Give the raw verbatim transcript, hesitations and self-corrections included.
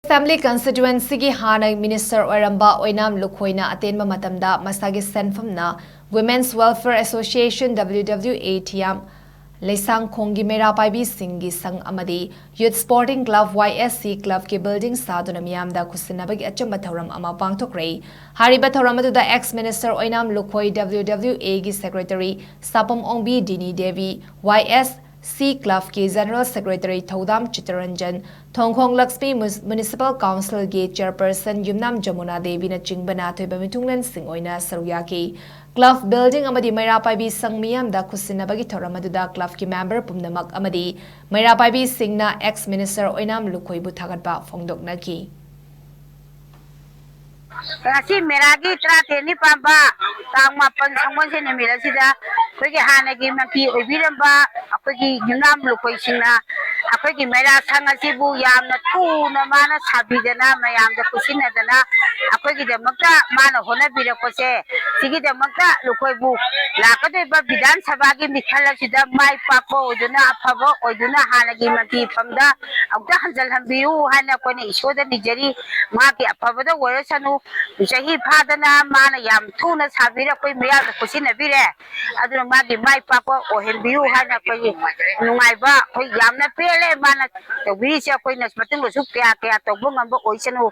Assembly ꯀꯟꯁꯇꯤꯇ꯭ꯋꯦꯟꯁꯤꯒꯤ ꯍꯥꯟꯅ minister ꯑꯣꯏꯔꯝꯕ ꯑꯣꯏꯅꯥꯝ ꯂꯨꯈꯣꯏꯅ ꯑꯇꯦꯟꯕ ꯃꯇꯝꯗ ꯃꯁꯥꯒꯤ ꯁꯦꯟꯐꯝꯅ Women's Welfare Association, W W A, ꯊꯤꯌꯥꯝ ꯂꯩꯁꯥꯡꯈꯣꯡꯒꯤ ꯃꯩꯔꯥ ꯄꯥꯏꯕꯤꯁꯤꯡꯒꯤ ꯁꯪ ꯑꯃꯗꯤ Youth Sporting Club, Y S C clubꯀꯤ building ꯁꯥꯗꯨꯅ ꯃꯤꯌꯥꯝꯗ ꯈꯨꯠꯁꯤꯟꯅꯕꯒꯤ ꯑꯆꯝꯕ ꯊꯧꯔꯝ ꯑꯃ ꯄꯥꯡꯊꯣꯛꯈ꯭ꯔꯦ꯫ ꯍꯥꯏꯔꯤꯕ ꯊꯧꯔꯝ ꯑꯗꯨꯗ ex minister ꯑꯣꯏꯅꯥꯝ ꯂꯨꯈꯣꯏ, W W Aꯒꯤ secretary ꯁꯥꯄꯝ ꯑꯣꯡꯕꯤ ꯗꯤꯅꯤ Devi, Y S C clubꯀꯤ general secretary ꯊꯧꯗꯥꯝ ꯆꯤꯠꯇꯔꯟꯖꯟ, ꯊꯣꯡꯈꯣꯡ ꯂꯛꯁꯃꯤ ꯃꯨꯅꯤꯁꯤꯄꯥꯜ ꯀꯥꯎꯟꯁꯤꯜꯒꯤ chairperson ꯌꯨꯝꯅꯥꯝ ꯖꯃꯨꯅꯥ ꯗꯦꯕꯤꯅꯆꯤꯡꯕꯅ ꯑꯊꯣꯏꯕ ꯃꯤꯊꯨꯡꯂꯦꯟꯁꯤꯡ ꯑꯣꯏꯅ ꯁꯔꯨꯛ ꯌꯥꯈꯤ꯫ Club building ꯑꯃꯗꯤ ꯃꯩꯔꯥ ꯄꯥꯏꯕꯤ ꯁꯪ ꯃꯤꯌꯥꯝꯗ ꯈꯨꯠꯁꯤꯟꯅꯕꯒꯤ ꯊꯧꯔꯝ ꯑꯗꯨꯗ clubꯀꯤ member ꯄꯨꯝꯅꯃꯛ ꯑꯃꯗꯤ ꯃꯩꯔꯥ ꯄꯥꯏꯕꯤꯁꯤꯡꯅ ex minister ꯑꯣꯏꯅꯥꯝ ꯂꯨꯈꯣꯏꯕꯨ ꯊꯥꯒꯠꯄ ꯐꯣꯡꯗꯣꯛꯅꯈꯤ꯫ ꯉꯁꯤ ꯃꯦꯔꯥꯒꯤ ꯇꯔꯥꯇꯔꯦꯠꯅꯤ ꯄꯥꯟꯕ ꯇꯥꯡ ꯃꯥꯄꯟ ꯁꯪꯒꯣꯜꯁꯦꯟ ꯅꯨꯃꯤꯠ ꯑꯁꯤꯗ ꯑꯩꯈꯣꯏꯒꯤ ꯍꯥꯟꯅꯒꯤ ꯃꯟꯇ꯭ꯔꯤ ꯑꯣꯏꯕꯤꯔꯝꯕ ꯑꯩꯈꯣꯏꯒꯤ ꯌꯨꯝꯅꯥꯝ ꯂꯨꯈꯣꯏꯁꯤꯡꯅ ꯑꯩꯈꯣꯏꯒꯤ ꯃꯩꯔꯥ ꯁꯪ ꯑꯁꯤꯕꯨ ꯌꯥꯝꯅ ꯊꯨꯅ ꯃꯥꯅ ꯁꯥꯕꯤꯗꯅ ꯃꯌꯥꯝꯗ ꯈꯨꯠꯁꯤꯟꯅꯗꯅ ꯑꯩꯈꯣꯏꯒꯤꯗꯃꯛꯇ ꯃꯥꯅ ꯍꯣꯠꯅꯕꯤꯔꯛꯄꯁꯦ, ꯁꯤꯒꯤꯗꯃꯛꯇ ꯂꯨꯈꯣꯏꯕꯨ ꯂꯥꯛꯀꯗꯧꯔꯤꯕ ꯕꯤꯙꯥꯟ ꯁꯚꯥꯒꯤ ꯃꯤꯈꯜ ꯑꯁꯤꯗ ꯃꯥꯏ ꯄꯥꯛꯄ ꯑꯣꯏꯗꯨꯅ, ꯑꯐꯕ ꯑꯣꯏꯗꯨꯅ, ꯍꯥꯟꯅꯒꯤ ꯃꯟꯇ꯭ꯔꯤꯐꯝꯗ ꯑꯃꯨꯛꯇ ꯍꯟꯖꯤꯜꯍꯟꯕꯤꯌꯨ ꯍꯥꯏꯅ ꯑꯩꯈꯣꯏꯅ ꯏꯁꯣꯔꯗ ꯅꯤꯖꯔꯤ꯫ ꯃꯍꯥꯛꯀꯤ ꯑꯐꯕꯗ ꯑꯣꯏꯔꯁꯅꯨ꯫ ꯆꯍꯤ ꯐꯥꯗꯅ ꯃꯥꯅ ꯌꯥꯝ ꯊꯨꯅ ꯁꯥꯕꯤꯔꯦ, ꯑꯩꯈꯣꯏ ꯃꯤꯌꯥꯝꯗ ꯈꯨꯠꯁꯤꯟꯅꯕꯤꯔꯦ꯫ ꯑꯗꯨꯅ ꯃꯥꯒꯤ ꯃꯥꯏ ꯄꯥꯛꯄ ꯑꯣꯏꯍꯟꯕꯤꯌꯨ ꯍꯥꯏꯅ ꯑꯩꯈꯣꯏꯒꯤ ꯅꯨꯡꯉꯥꯏꯕ, ꯑꯩꯈꯣꯏ ꯌꯥꯝꯅ ꯄꯦꯜꯂꯦ ꯃꯥꯅ ꯇꯧꯕꯤꯔꯤꯁꯦ꯫ ꯑꯩꯈꯣꯏꯅ ꯃꯇꯨꯡꯗꯁꯨ ꯀꯌꯥ ꯀꯌꯥ ꯇꯧꯕ ꯉꯝꯕ ꯑꯣꯏꯁꯅꯨ꯫